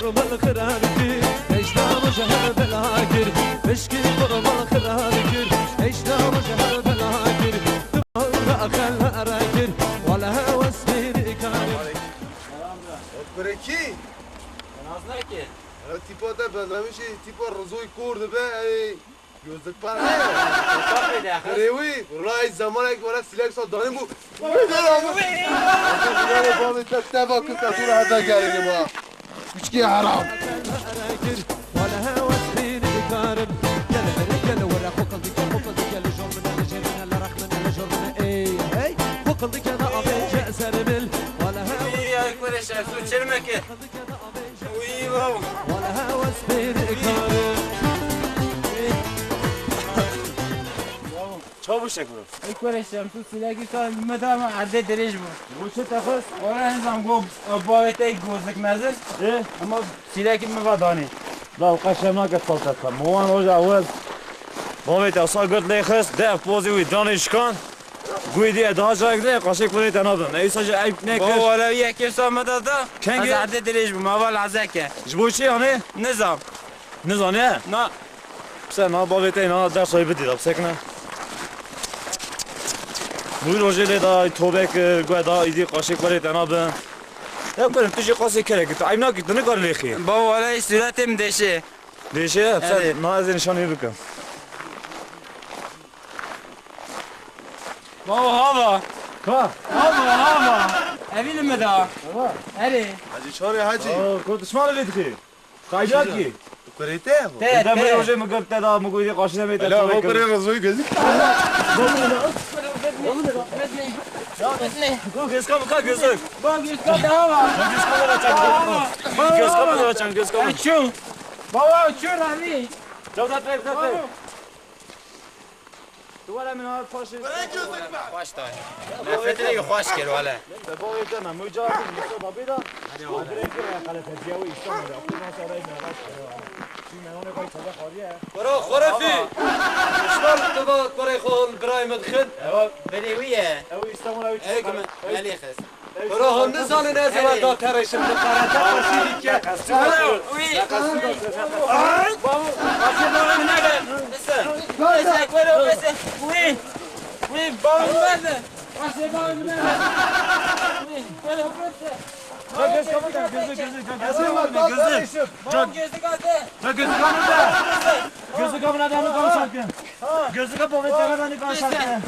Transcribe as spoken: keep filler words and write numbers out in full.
Kurban xirab kir, ecdamı ji hev bela kir. Pişkî kurban xirab kir, ecdamı ji hev bela kir. Dimara xelere kir, wala hewes bîrî karim. Kurekî? Naz nake. Ev tîpa te benzemişî tîpa Rizoyî Kor dibe, ey. Gözlük para ne? Rêwî, ray zemanek wala silek sa danim bu. Bavê te teva kir, te tu heve geldi ba. Üçkî haram. Ya, Kureş, su çirmeke. Wî, wow. Çawa bû şek bro? Ey Kureş, em tu silekî ka me da me erdê dirêj bû. Ji bo çi te xist? Wala nizam go, bavê te gozik mezin. Ê? Ama silekî me va danî. La, qeşem nake sal te. Mowan roja ewel. Bavê te sa girt lê xist, dev pozî wî danî şikan. Guhê dî ye daha carek de, qaşê kurê te nabin. Ey sa ji eyb nekir. Baba, wala yekê sa me da da. Kengê? Ez erdê dirêj bûm, ava lazeke. Ji bo çi yani? Nizam. Nizane? Na. Sen na bavê te na ders ayı bidî da, sekine. Bû rojê lê da, tobe kir, guhê da, îdî qaşê kurê te nabin. Ya kurim, tu jî qasê kerek, tu eyb nakî, tu nikar lêxî. Baba, wala suretê min deşê. Deşê? Sen na ez ê nişanê bikim. Baba, hava. Ka? Hava, hava. Evî li me da. Hava. Erê. Hacî çorê hacî. Oo, ko dişman lê dixî. Kayda ki. Kurê te bu. Te, te. Te me rojê mi girt te da, mi goyê qaşine me te. Ela, o kurê Rizoyî gözük. Ko gözka mi ka gözük. Bak, gözka daha var. Gözka mi da çak. Gözka mi da çak, gözka mi. Çu. Baba, çu rani. Cevdet Bey, Cevdet Bey. Tu were min hat paşê. Xweş dayê. Nefretê xweş kir wele. Te bavê te me, muca bin, musa babê da. Hadi wele. Direkt kir ya, qale teciye wî, İstanbul'da. Akıl nasıl arayın, ne baş. Şu menone koy, taze xariye. Kuro, xurifî. Şuan tu ba kurê xwe hol birayê min dixin. Ewa. Belê wî ye. Ew İstanbul'a üç. Ew kim? Belê xist. Kuro, hûn nizanin ez ê we da terêşim, li karete xweşî dike. Wî. Wî. Wî. Wî. Wî. Wî. Wî. Bavê min berde. Wî. Wî. Bavê min berde. Wî. Wî. Gözü, gözü, gözü, gözü, gözü. Bavê min gözü. Gözü. Gözü kabul eder mi konuşarken? Gözü kabul eder mi konuşarken?